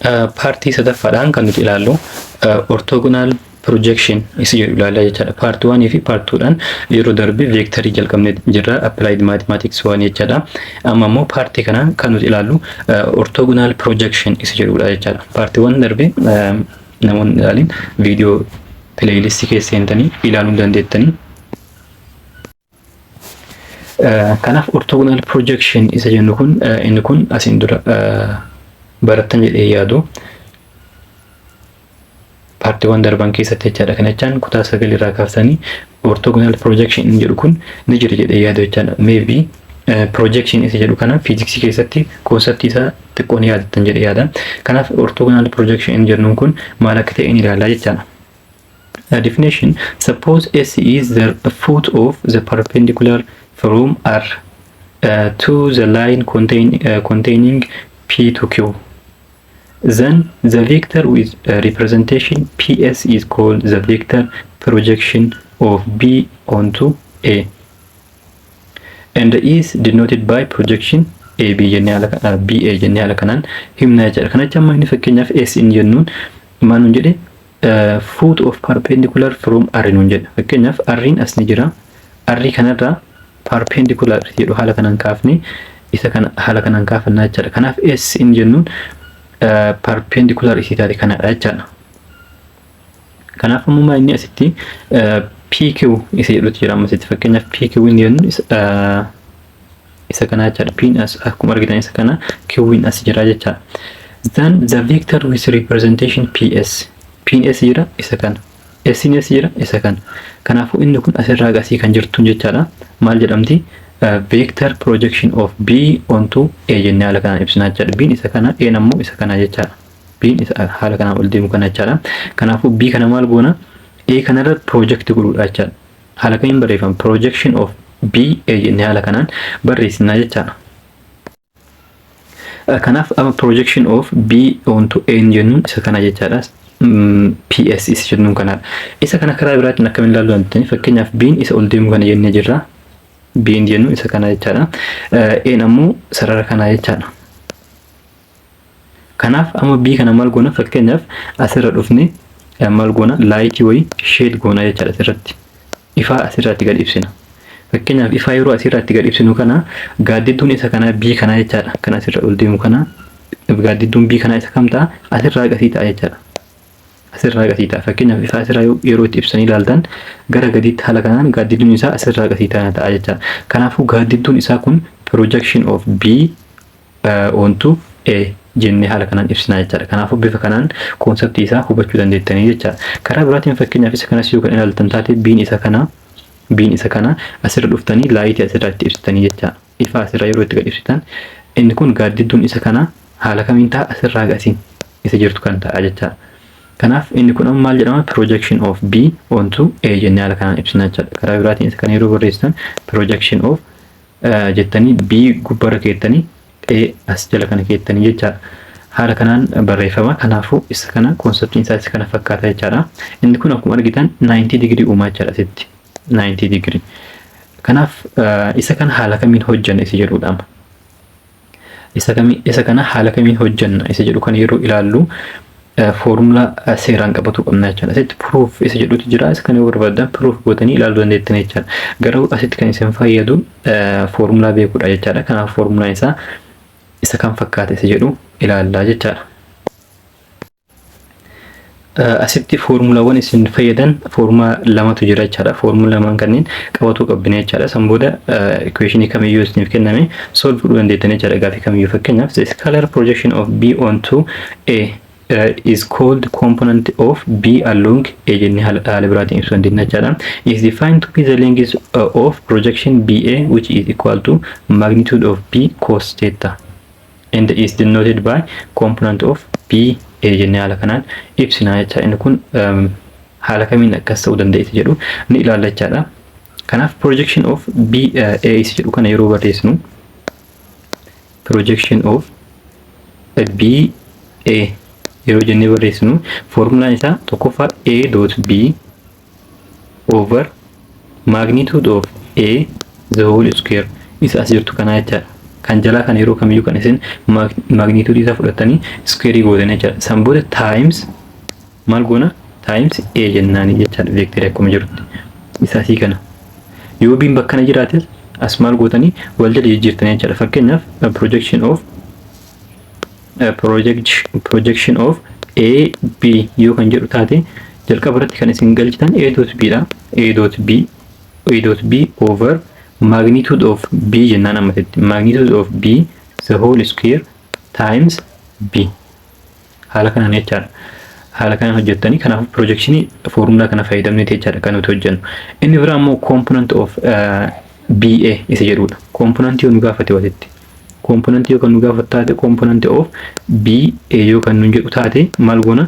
Partii sadaffaadhaan kan nuti ilaallu orthogonal projection isa jedhu ilaallaa jechaadha. Part 1 fi part 2dhaan yeroo darbe vectorii jalqabnee jirra, applied mathematics 1 jechaadha. Amma immoo partii kanaan kan nuti ilaallu orthogonal projection isa jedhudha jechaadha. Part 1 darbe namoonni ilaalin viidiyoo playlistii keessa seentanii ilaaluu dandeettanii. Kanaaf orthogonal projection isa jennu kun, inni kun asiin dura barattan jedhee yaadu partiiwwan darban keessatti jechaadha. Kana jechaan kutaa 9 irraa kaasanii orthogonal projection inni jedhu kun ni jira jedhee yaadu jechaadha. Maybe projection isa jedhu kana fiiziksii keessatti conceptii isaa xiqqoo ni yaadattan jedhee yaada. Kanaaf orthogonal projection inni jennuun kun maal akka ta'e ni ilaallaa jechaadha. Definition: suppose S is the foot of the perpendicular from R to the line containing P to Q. Then the vector with representation PS is called the vector projection of B onto A and is denoted by projection AB jennee haala BA jennee haala kanaan himna jechaadha. Kana jecha amma inni fakkeenyaaf S inni jennuun maal nuun jedhe? Foot of perpendicular from R nuun jedhe. Fakkeenyaaf R'n as ni jira. R kanarraa perpendicular jedhu haala kanaan kaafne, isa kana haala kanaan kaafannaa jechaadha. Kanaaf S inni jennuun perpendicular isii taate kanadha jechaadha. Kanaaf ammoo inni asitti PQ isa jedhutu jira amma asitti. Fakkeenyaaf PQ inni jennu isa kana jechaadha. P'n as akkuma argitan isa kana, Q'n as jira jechaadha. Then the vector with representation PS, P'n S jira isa kana. S'n S jira isa kana. Kanaafuu inni kun asirraa gasii kan jirtu jechaadha. Maal jedhamti? Vector projection of B onto A jennee haala kanaan ibsina jechaadha. B'n isa kana, A'n ammoo isa kana jechaadha. B'n isa haala kanaan ol deemu kana jechaadha. Kanaafuu B kana maal goona? A kanarra project godhuudha jechaadha. Haala kamiin barreeffama? Projection of B A jennee haala kanaan barreessina jechaadha. Kanaaf amma projection of B onto A jennuun isa kana jechaadha. PS isa jennuun kanadha. Isa kana karaa biraatiin akkamiin ilaaluu dandeenya? Fakkeenyaaf B'n isa ol deemu kana jennee jirra. B'n jennu isa kana jechaadha. A'n ammoo sarara kana jechaadha. Kanaaf amma B kana maal goona? Fakkeenyaaf asirra dhufne maal goona? Lightii wayii shade goona jechaadha asirratti. Ifaa asirratti gad ibsina. Fakkeenyaaf ifaa yeroo asirratti gad ibsinu kana, gaaddidduun isa kana B kana jechaadha. Kan asirra ol deemu kana gaaddidduun B kana isa kam ta'a? Asirraa gasii ta'a jechaadha. Asirraa gasii ta'a. Fakkeenyaaf ifaa asirraa yeroo itti ibsanii ilaaltan gara gadiitti haala kanaan gaaddidduun isaa asirraa gasii ta'a jechaadha. Kanaafuu gaaddidduun isaa kun projection of B onto A jennee haala kanaan ibsina jechaadha. Kanaafuu bifa kanaan conceptii isaa hubachuu dandeettanii jechaadha. Karaa biraatiin fakkeenyaaf isa kanas yoo kan ilaaltan taate, B'n isa kana, B'n isa kana, asirra dhuftanii lightii asirraa itti ibsitanii jechaadha. Ifa asirraa yeroo itti gad ibsitan inni kun gaaddidduun isa kana haala kamiin ta'a? Asirraa gasiin isa jirtu kan ta'a jechaadha. Kanaaf inni kun amma maal jedhama? Projection of B onto A jennee haala kanaan ibsina jechaadha. Karaa biraatiin isa kana yeroo barreessitan projection of jettanii B gubbarra keettanii A as jala kana keettanii jechaadha. Haala kanaan barreeffama. Kanaafuu isa kana conceptiin isaa isa kana fakkaata jechaadha. Inni kun akkuma argitan 90 digirii uumaa jechaadha asitti. 90 digirii. Kanaaf isa kana haala kamiin hojjanna isa jedhudha. Isa kana haala kamiin hojjanna isa jedhu kan yeroo ilaallu foormulaa seeraan qabatu qabna jechaadha. Asitti proof isa jedhutu jira. Isa kana yoo barbaaddan proof gootanii ilaaluu dandeettan jechaadha. Garuu asitti kan isin fayyadu foormulaa beekuudha jechaadha. Kanaaf foormulaan isaa isa kam fakkaata isa jedhu ilaallaa jechaadha. Asitti foormulaawwan isin fayyadan foormulaa lamatu jira jechaadha. Foormulaa lamaan kanneen qabatuu qabdina jechaadha. San booda equationii kamiyyuu isiniif kenname solve godhuu dandeettan jechaadha. Gaafii kamiyyuu, fakkeenyaaf the scalar projection of B onto A is called component of B along A jennee haala biraatiin ibsuu dandeenya jechaadha. Is defined to be the length of projection BA, which is equal to magnitude of B cos theta, and is denoted by component of B A jennee haala kanaan ibsina jecha. Inni kun haala kamiin akkas ta'uu dandeessi jedhu ni ilaalla jechaadha. Kanaaf projection of B A isa jedhu kana yeroo barreessinu, projection of B A yeroo jennee barreessinu, foormulaan isaa tokkoffaa A dot B over magnitude of A the whole square isa as jirtu kanaa jechaadha. Kan jalaa kan yeroo kamiyyuu kan isin magnitude isaa fudhatanii square gootan jechaadha. San booda times maal goona? Times A jennaanii jechaadha, vector akkuma jirutti. Isa asii kana. Yoo B'n bakka kana jiraates as maal gootanii wal jala jijjiirtanii jechaadha. Fakkeenyaaf, projection of A B yoo kan jedhu taate, jalqaba irratti kan isin galchitan A dot B dha. A dot B, A dot B over magnitude of B jennaan ammatitti. Magnitude of B the whole square times B. Haala kanaan jechaadha. Haala kanaan hojjettanii, kanaafuu projectionii foormulaa kana fayyadamnee jechaadha kan nuti hojjennu. Inni biraa immoo component of BA isa jedhudha. Component yoo nu gaafate wasitti. Component yoo kan nu gaafatu taate, component of BA yoo kan nu jedhu taate, maal goona?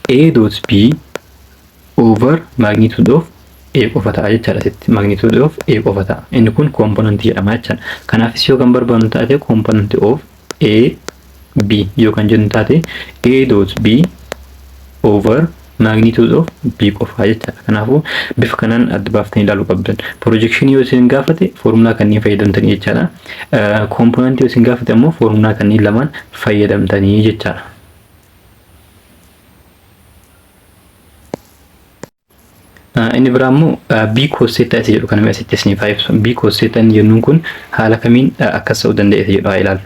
A dot B over magnitude of A qofa ta'a jechaadha asitti. Magnitude of A qofa ta'a. Inni kun component jedhama jechaadha. Kanaafis yoo kan barbaadnu taate, component of A B yoo kan jennu taate, A dot B over magnitude of B qofa jechaadha. Kanaafuu bifa kanaan adda baaftanii ilaaluu qabdan. Projection yoo isin gaafate foormulaa kanneen fayyadamtanii jechaadha. Component yoo isin gaafate ammoo foormulaa kanneen lamaan fayyadamtanii jechaadha. Inni biraa immoo B cos theta isa jedhu kana asitti isiniif haa ibsu. B cos theta inni jennuun kun haala kamiin akkas ta'uu danda'a isa jedhu haa ilaallu.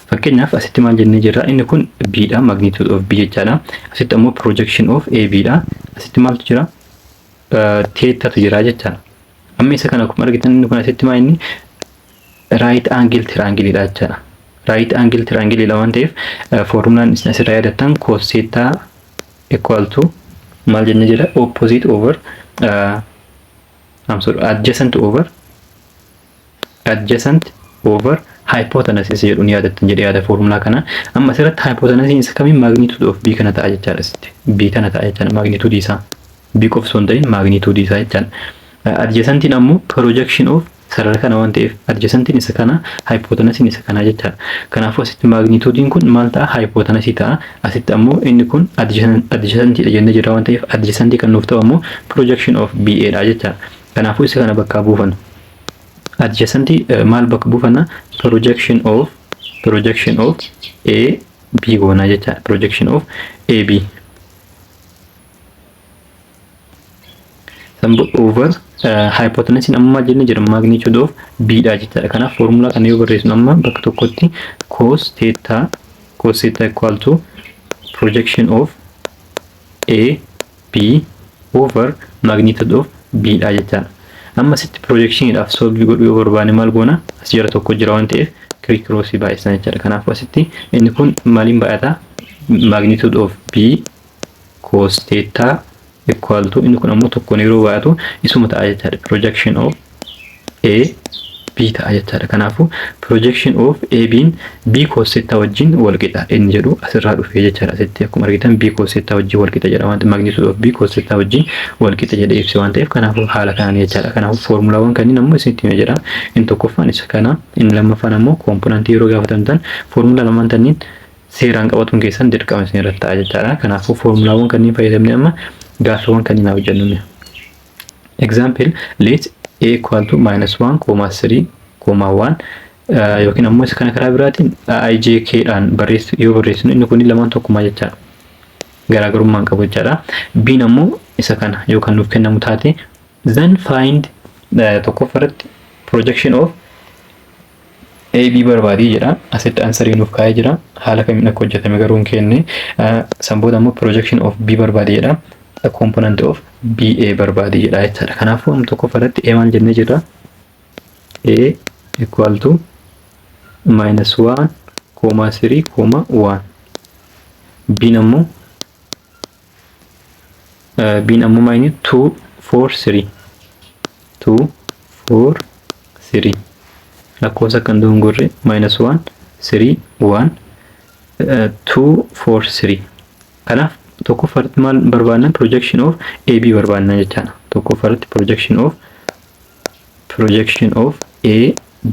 Fakkeenyaaf, asitti maal jennee jirra? Inni kun B dha, magnitude of B jechaadha. Asitti ammoo projection of AB dha. Asitti maaltu jira? Thetatu jira jechaadha. Amma isa kana akkuma argitan, inni kun asitti maal inni right angle triangle dha jechaadha. Right angle triangle dha waan ta'eef, foormulaan isin asirraa yaadattan cos theta equal to maal jennee jira? Opposite over I'm sorry, adjacent over hypotenuse isa jedhu ni yaadattan jedhee yaada foormulaa kana. Amma asirratti hypotenuse isa kamiin? Magnitude of B kana ta'a jechaadha asitti. B kana ta'a jechaadha, magnitude isaa. B qofa osoo hin ta'in magnitude isaa jechaadha. Adjacentiin ammoo projection of sarara kana waan ta'eef, adjacentiin isa kana, hypotenusiin isa kana jechaadha. Kanaafuu asitti magnitudeiin kun maal ta'a? Hypotenusii ta'a. Asitti ammoo inni kun adjacentiidha jennee jira waan ta'eef, adjacentii kan nuuf ta'u ammoo projection of BA dha jechaadha. Kanaafuu isa kana bakkaa buufanna. Adjacentii maal bakka buufanna? Projection of A B goona jechaadha. Projection of A B. San over hypotenusiin amma maal jennee jira? Magnitude of B dha jechaadha. Kanaaf foormulaa kana yoo barreessinu, amma bakka tokkotti cos theta equal to projection of A B over magnitude of B dha jechaadha. Amma asitti projectioniidhaaf solve godhuu yoo barbaanne maal goona? As jala tokko jira waan ta'eef criss crossii baay'isna jechaadha. Kanaafuu asitti inni kun maaliin baay'ata? Magnitude of B cos theta equal to inni kun ammoo tokkoon yeroo baay'atu isuma ta'a jechaadha. Projection of A B ta'a jechaadha. Kanaafuu projection of A B'n B cos theta wajjin wal qixa inni jedhu asirraa dhufee jechaadha. Asitti akkuma argitan B cos theta wajjin wal qixa jedha waan magnitude of B cos theta wajjin wal qixa jedhee ibse waan ta'eef, kanaafuu haala kanaan jechaadha. Kanaafuu foormulaawwan kanneen ammoo isinitti hime jedha. Inni tokkoffaan isa kana, inni lammaffaan ammoo componentii yeroo gaafatamtan foormulaa lamaan tanniin seeraan qabatuun keessan dirqama isin irratti ta'a jechaadha. Kanaafuu foormulaawwan kanneen fayyadamnee amma gaaffiiwwan kanneen haa hojjennu. Example, let A equal to minus 1, comma 3, comma 1, yookiin ammoo isa kana karaa biraatiin IJK dhaan barreessu yoo barreessinu, inni kun lamaan tokkumaa jechaadha. Garaagarummaa hin qabu jechaadha. B'n ammoo isa kana yoo kan nuuf kennamu taate, then find tokkoffaa irratti projection of AB barbaadii jedha. Asitti answerii nuuf kaa'ee jira. Haala kamiin akka hojjetame garuu hin kenne. San booda ammoo projection of B barbaadii jedha. Component of BA barbaadii jedha jechaadha. Kanaafuu amma tokkoffaa irratti A maal jennee jirra? A equal to minus 1 comma 3 comma 1. B'n ammoo maayini? 2 4 3, 2 4 3, lakkoofsa kan dogongorre, minus 1 3 1 2 4 3. Kanaaf tokkoffaa irratti maal barbaadna? Projection of AB barbaadna jechaadha. Tokkoffaa irratti projection of A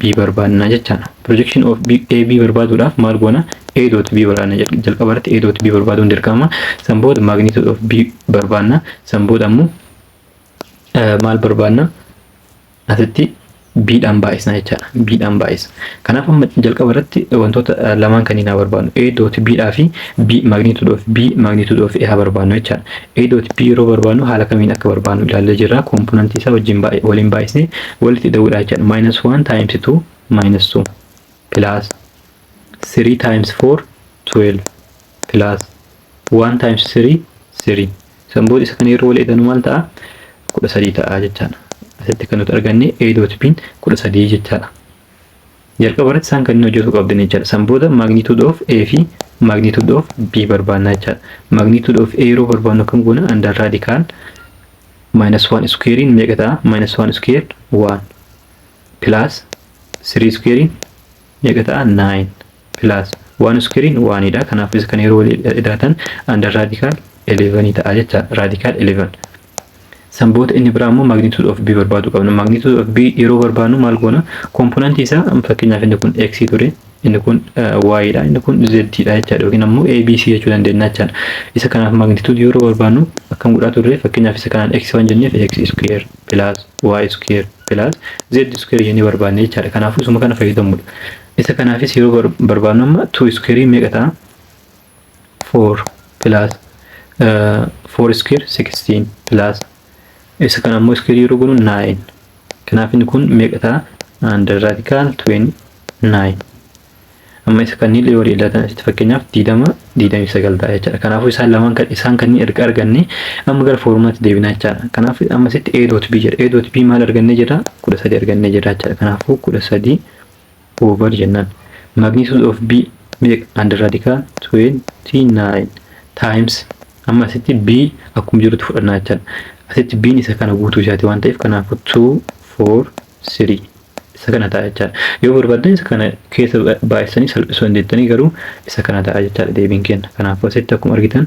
B barbaadna jechaadha. Projection of B, A B barbaaduudhaaf maal goona? A dot B barbaadna. Jalqaba irratti A dot B barbaaduun dirqama. San booda magnitude of B barbaadna. San booda ammoo maal barbaadna? Asitti B'dhaan baay'isna jechaadha. B'dhaan baay'isna. Kanaaf amma jalqaba irratti wantoota lamaan kanneen haa barbaadnu. A dot B'dhaa fi B, magnitude of B, magnitude of A haa barbaadnu jechaadha. A dot B yeroo barbaadnu haala kamiin akka barbaadnu ilaallee jirra. Componentii isaa wajjin waliin baay'isnee walitti hidhuudha jechaadha. Minus 1 times 2 minus 2 plus 3 times 4 12 plus 1 times 3 3. San booda isa kana yeroo wal hidhanu maal ta'a? 13 ta'a jechaadha. Asitti kan nuti arganne A dot B 13 jechaadha. Jalqaba irratti isaan kan inni hojjetu qabdan jechaadha. San booda magnitude of A fi magnitude of B barbaanna jechaadha. Magnitude of A yeroo barbaannu akkam goona? Under radical minus 1 square meeqa ta'a? Minus 1 square 1 plus 3 square meeqa ta'a? 9 plus 1 square 1 dha. Kanaaf isa kana yeroo walii hidhaatan under radical 11 ta'a jechaadha. Radical 11. San booda inni biraa immoo magnitude of B barbaaduu qabna. Magnitude of B yeroo barbaadnu maal goona? Componentii isaa, fakkeenyaaf inni kun X ture, inni kun Y dha, inni kun Z dha jechaadha. Yookiin ammoo ABC jechuu dandeenya jechaadha. Isa kanaaf magnitude yeroo barbaadnu akkam godhaa turre? Fakkeenyaaf isa kanaan X waan jenneef X square plus Y square plus Z square jennee barbaadne jechaadha. Kanaafuu isuma kana fayyadamuudha. Isa kanaafis yeroo barbaadnu amma 2 square meeqa ta'a? 4 plus 4 square 16 plus isa kana ammoo square yeroo goonu 9. Kanaaf inni kun meeqa ta'a? Under radical 29. Amma isa kanneen illee walii ilaaltan asitti fakkeenyaaf 20 29 ta'a jechaadha. Kanaafuu isaan lamaan kan isaan kanneen erga arganne amma gara foormulaatti deebinaa jechaadha. Kanaaf amma asitti A dot B jedha. A dot B maal argannee jirra? 13 argannee jirra jechaadha. Kanaafuu 13 over jennaan. Magnitude of B meeqa? Under radical 29 times amma asitti B akkuma jirutti fudhannaa jechaadha. Asitti B'n isa kana guutuu isaati waan ta'eef, kanaafuu 2 4 3 isa kana ta'a jechaadha. Yoo barbaaddan isa kana keessa baay'isanii salphisuu dandeettanii, garuu isa kana ta'a jechaadha deebiin kenna. Kanaafuu asitti akkuma argitan,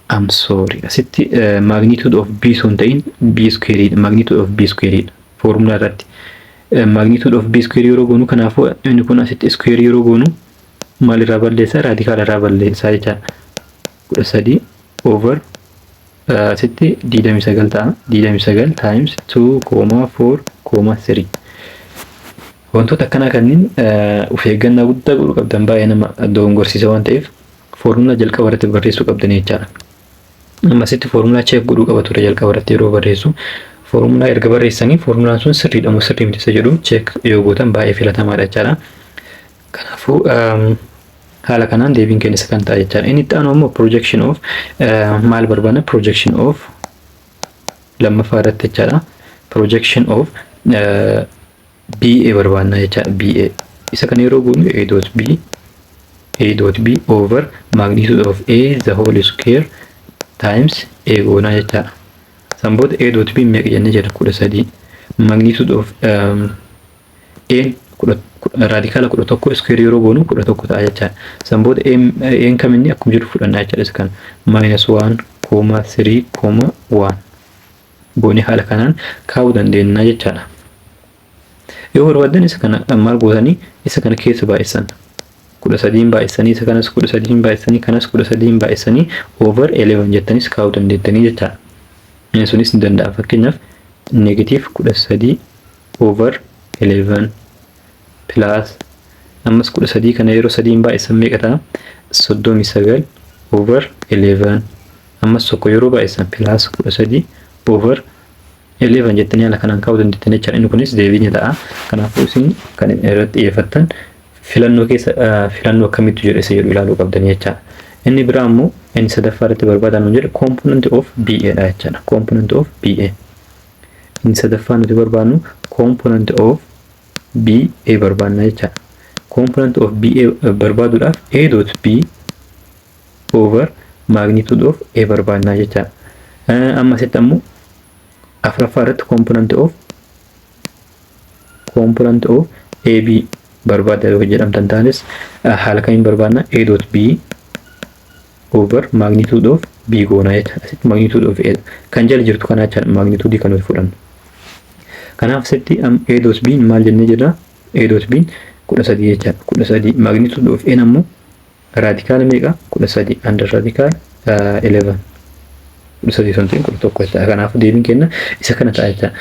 I'm sorry, asitti magnitude of B sun ta'in B square, magnitude of B square formula irratti magnitude of B square yeroo goonu, kanaafuu inni kun asitti square yeroo goonu maal irraa balleessaa? Radical irraa balleessaa jechaadha. 13 over asitti 29 ta'a. 29 times 2, 4, 3. Wantoota akkanaa kanneen of eeggannaa guddaa godhuu qabdan, baay'ee nama dogongorsiisa waan ta'eef foormulaa jalqaba irratti barreessuu qabdan jechaadha. Amma asitti foormulaa check godhuu qaba ture jalqaba irratti yeroo barreessu. Foormulaa erga barreessanii foormulaan sun sirriidha moo sirrii miti isa jedhu check yoo gootan baay'ee filatamaadha jechaadha. Kanaafuu haala kanaan deebiin keenya isa kan ta'a jechaadha. Inni itti aanu ammoo projection of maal barbaadna? Projection of lammaffaa irratti jechaadha. Projection of BA barbaadna jechaadha. BA. Isa kana yeroo goonu A dot B, A dot B over magnitude of A the whole square times A goona jechaadha. San booda A dot B meeqa jennee jira? 13. Magnitude of A radical 11 square yeroo goonu 11 ta'a jechaadha. San booda A'n kaminni akkuma jiru fudhannaa jechaadha, isa kana minus 1, 3, 1 goonee haala kanaan kaa'uu dandeenya jechaadha. Yoo barbaaddan isa kana maal gootanii isa kana keessa baay'isan. 13n baay'isanii, isa kanas 13n baay'isanii, kanas 13n baay'isanii over 11 jettanis kaa'uu dandeettanii jechaadha. Inni sunis ni danda'a. Fakkeenyaaf negative 13 over 11 plus ammas 13 kana yeroo sadiin baay'isan meeqa ta'a? 39 over 11, ammas tokko yeroo baay'isan plus 13 over 11 jettanii haala kanaan kaa'uu dandeettan jechaadha. Inni kunis deebii ni ta'a. Kanaafuu isin kan irratti xiyyeeffattan filannoo keessa filannoo akkamittu jedhe isa jedhu ilaaluu qabdan jechaadha. Inni biraa immoo inni sadaffaa irratti barbaadan jedhe component of BA dha jechaadha. Component of BA. Inni sadaffaa nuti barbaadnu component of BA barbaadna jechaadha. Component of BA barbaaduudhaaf A dot B over magnitude of A barbaadna jechaadha. Amma asitti ammoo afuraffaa irratti component of AB barbaada yoo jedhamtan taanis haala kamiin barbaadna? A dot B over magnitude of B goona jechaadha. Asitti magnitude of A kan jala jirtu kana jechaadha, magnitude kan nuti fudhannu. Kanaaf asitti A dot B maal jennee jirra? A dot B 13 jechaadha. 13 magnitude of A ammoo radical meeqa? 13 under radical 11. 13 something 11 jechaadha. Kanaafuu deebiin kenna isa kana ta'a jechaadha.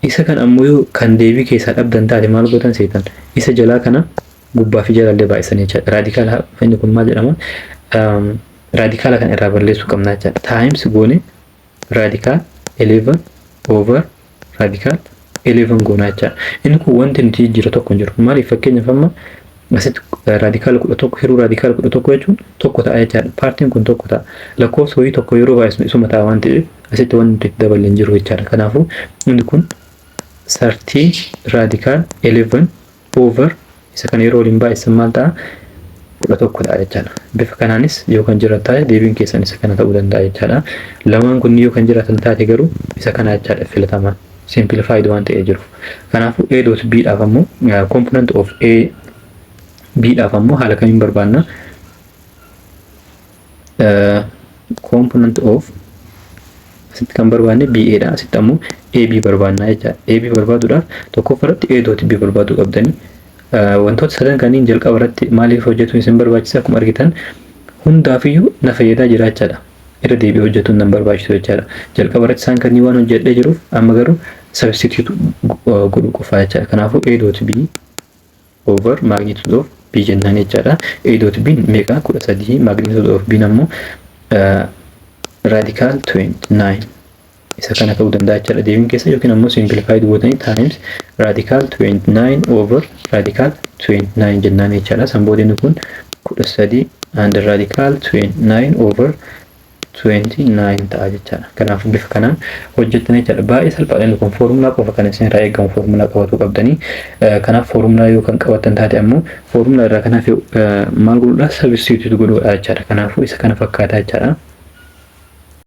Isa kan ammoo yoo kan deebii keessaa dhabdan taate maal gootan seetan? Isa jalaa kana gubbaa fi jalallee baay'isan jechaadha. Radical inni kun maal jedhama? Radical kan irraa balleessuu qabna jechaadha. Times goone radical 11 over radical 11 goona jechaadha. Inni kun wanti nuti jijjiiru tokko hin jiru. Maaliif? Fakkeenyaaf amma asitti radical 11 hiruu radical 11 jechuun tokko ta'a jechaadha. Partiin kun tokko ta'a. Lakkoofsa wayii tokko yeroo baay'isnu isuma ta'a waan ta'eef asitti wanti nuti daballe hin jiru jechaadha. Kanaafuu inni kun 13 radical 11 over isa kana yeroo waliin baay'isan maal ta'a? 11 ta'a jechaadha. Bifa kanaanis yoo kan jiraatu taate deebiin keessan isa kana ta'uu danda'a jechaadha. Lamaan kun yoo kan jiraatan taate garuu isa kana jechaadha filatamaan. Simplified waan ta'ee jiru. Kanaafuu A dot B dhaaf ammoo, component of A B dhaaf ammoo haala kamiin barbaanna? Component of asitti kan barbaanne BA dha. Asitti ammoo AB barbaanna jechaadha. AB barbaaduudhaaf tokkoffaa irratti A dot B barbaaduu qabdanii. Wantoota sadan kanneen jalqaba irratti maaliif hojjetuun isin barbaachisa? Akkuma argitan hundaafiyyuu na fayyadaa jiraachaadha. Irra deebi'ee hojjetuun nan barbaachisu jechaadha. Jalqaba irratti isaan kanneen waan hojjedhee jiruuf amma garuu substitute godhuu qofaa jechaadha. Kanaafuu A dot B over magnitude of B jennaan jechaadha. A dot B meeqa? 13. Magnitude of B ammoo radical 29 isa kana ta'uu danda'a jechaadha deebiin keessa, yookiin ammoo simplified gootanii times radical 29 over radical 29 jennaan jechaadha. San booda inni kun 13 and radical 29 over 29 ta'a jechaadha. Kanaafuu bifa kanaan hojjettan jechaadha. Baay'ee salphaadha inni kun, foormulaa qofa kan isin irraa eegamu foormulaa qabatu qabdanii. Kanaaf foormulaa yoo kan qabattan taate ammoo foormulaa irraa kanaaf maal godhuudha? Substitute godhuudha jechaadha. Kanaafuu isa kana fakkaata jechaadha.